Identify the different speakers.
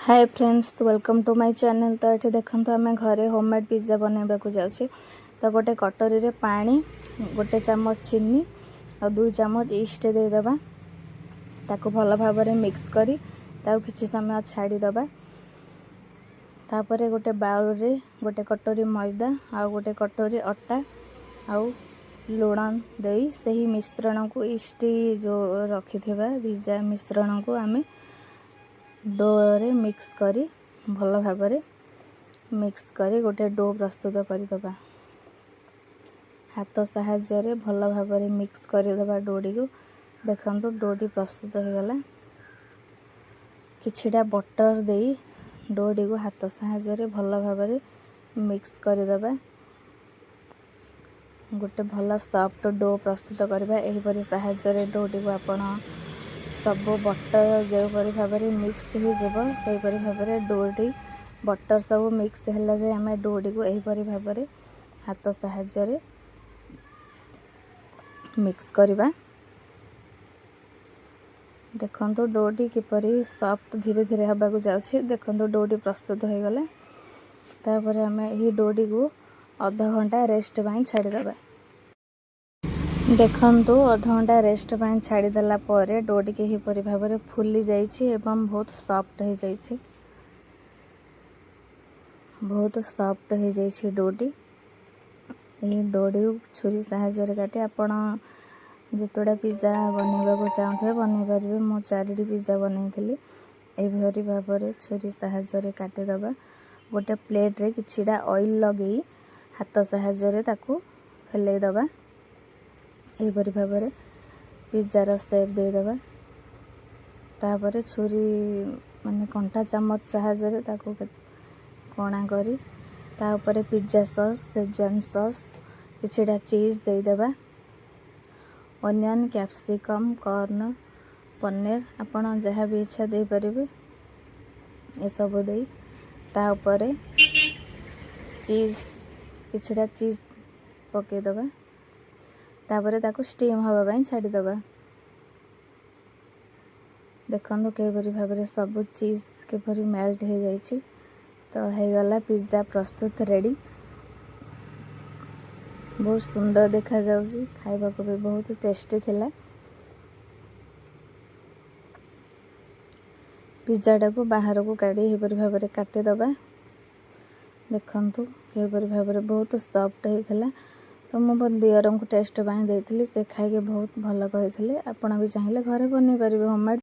Speaker 1: Hi friends, welcome to my channel। ତ ଏଠି ଦେଖନ୍ତୁ, ଆମେ ଘରେ ହୋମମେଡ଼୍ ପିଜ୍ଜା ବନାଇବାକୁ ଯାଉଛେ। ତ ଗୋଟେ କଟୋରୀରେ ପାଣି, 1 ଚାମଚ ଚିନି ଆଉ 2 ଚାମଚ ଇଷ୍ଟ ଦେଇଦେବା। ତାକୁ ଭଲ ଭାବରେ ମିକ୍ସ କରି ତାକୁ କିଛି ସମୟ ଛାଡ଼ିଦେବା। ତାପରେ ଗୋଟେ ବାଉଲରେ ଗୋଟେ କଟୋରୀ ମଇଦା ଆଉ ଗୋଟେ କଟୋରୀ ଅଟା ଆଉ ଲୁଣ ଦେଇ ସେହି ମିଶ୍ରଣକୁ, ଇଷ୍ଟ ଯେଉଁ ରଖିଥିବା ଭିଜା ମିଶ୍ରଣକୁ ଆମେ ଡୋରେ ମିକ୍ସ କରି, ଭଲ ଭାବରେ ମିକ୍ସ କରି ଗୋଟେ do ପ୍ରସ୍ତୁତ କରିଦେବା। ହାତ ସାହାଯ୍ୟରେ ଭଲ ଭାବରେ ମିକ୍ସ କରିଦେବା ଡୋଟିକୁ। ଦେଖନ୍ତୁ, ଡୋଟି ପ୍ରସ୍ତୁତ ହୋଇଗଲା। କିଛିଟା ବଟର୍ ଦେଇ ଡୋଟିକୁ ହାତ ସାହାଯ୍ୟରେ ଭଲ ଭାବରେ ମିକ୍ସ କରିଦେବା। ଗୋଟେ ଭଲ ସଫ୍ଟ do ପ୍ରସ୍ତୁତ କରିବା। ଏହିପରି ସାହାଯ୍ୟରେ ଡୋଟିକୁ ଆପଣ ସବୁ ବଟର୍ ଯେଉଁପରି ଭାବରେ ମିକ୍ସ ହେଇଯିବ, ସେହିପରି ଭାବରେ ଡୋଟି ବଟର୍ ସବୁ ମିକ୍ସ ହେଲା ଯାଏ ଆମେ ଡୋଟିକୁ ଏହିପରି ଭାବରେ ହାତ ସାହାଯ୍ୟରେ ମିକ୍ସ କରିବା। ଦେଖନ୍ତୁ, ଡୋଟି କିପରି ସଫ୍ଟ ଧୀରେ ଧୀରେ ହେବାକୁ ଯାଉଛି। ଦେଖନ୍ତୁ, ଡୋଟି ପ୍ରସ୍ତୁତ ହୋଇଗଲା। ତାପରେ ଆମେ ଏହି ଡୋଟିକୁ ଅଧଘଣ୍ଟା ରେଷ୍ଟ ପାଇଁ ଛାଡ଼ିଦେବା। ଦେଖନ୍ତୁ, ଅଧଘଣ୍ଟା ରେଷ୍ଟ ପାଇଁ ଛାଡ଼ିଦେଲା ପରେ ଡୋଟିକି ଏହିପରି ଭାବରେ ଫୁଲି ଯାଇଛି ଏବଂ ବହୁତ ସଫ୍ଟ ହେଇଯାଇଛି। ବହୁତ ସଫ୍ଟ ହେଇଯାଇଛି ଡୋଟି। ଏହି ଡୋଟିକୁ ଛୁରୀ ସାହାଯ୍ୟରେ କାଟି ଆପଣ ଯେତେଟା ପିଜ୍ଜା ବନେଇବାକୁ ଚାହୁଁଥିବେ, ବନେଇ ପାରିବେ। ମୁଁ ଚାରିଟି ପିଜ୍ଜା ବନେଇଥିଲି। ଏହିପରି ଭାବରେ ଛୁରୀ ସାହାଯ୍ୟରେ କାଟିଦେବା। ଗୋଟେ ପ୍ଲେଟ୍ରେ କିଛିଟା ଅଏଲ୍ ଲଗେଇ ହାତ ସାହାଯ୍ୟରେ ତାକୁ ଫେଲେଇ ଦେବା। ଏହିପରି ଭାବରେ ପିଜ୍ଜାର ସେପ୍ ଦେଇଦେବା। ତାପରେ ଛୁରୀ, ମାନେ କଣ୍ଟା ଚାମଚ ସାହାଯ୍ୟରେ ତାକୁ କଣା କରି ତା ଉପରେ ପିଜ୍ଜା ସସ୍, ସେଜୱାନ୍ ସସ୍, କିଛିଟା ଚିଜ୍ ଦେଇଦେବା। ଅନିଅନ୍, କ୍ୟାପ୍ସିକମ୍, କର୍ନ, ପନିର, ଆପଣ ଯାହା ବି ଇଚ୍ଛା ଦେଇପାରିବେ। ଏସବୁ ଦେଇ ତା ଉପରେ ଚିଜ୍, କିଛିଟା ଚିଜ୍ ପକାଇଦେବା। ତାପରେ ତାକୁ ଷ୍ଟିମ୍ ହେବା ପାଇଁ ଛାଡ଼ିଦେବା। ଦେଖନ୍ତୁ, କିପରି ଭାବରେ ସବୁ ଚିଜ୍ କିପରି ମେଲ୍ଟ ହେଇଯାଇଛି। ତ ହେଇଗଲା ପିଜ୍ଜା ପ୍ରସ୍ତୁତ, ରେଡ଼ି। ବହୁତ ସୁନ୍ଦର ଦେଖାଯାଉଛି, ଖାଇବାକୁ ବି ବହୁତ ଟେଷ୍ଟି ଥିଲା। ପିଜ୍ଜାଟାକୁ ବାହାରକୁ କାଢ଼ି ଏହିପରି ଭାବରେ କାଟିଦେବା। ଦେଖନ୍ତୁ, କିପରି ଭାବରେ ବହୁତ ସଫ୍ଟ ହେଇଥିଲା। ତ ମୁଁ ମୋ ଦିଅରଙ୍କୁ ଟେଷ୍ଟ ପାଇଁ ଦେଇଥିଲି, ସେ ଖାଇକି ବହୁତ ଭଲ କହିଥିଲେ। ଆପଣ ବି ଚାହିଁଲେ ଘରେ ବନେଇ ପାରିବେ ହୋମମେଡ଼୍।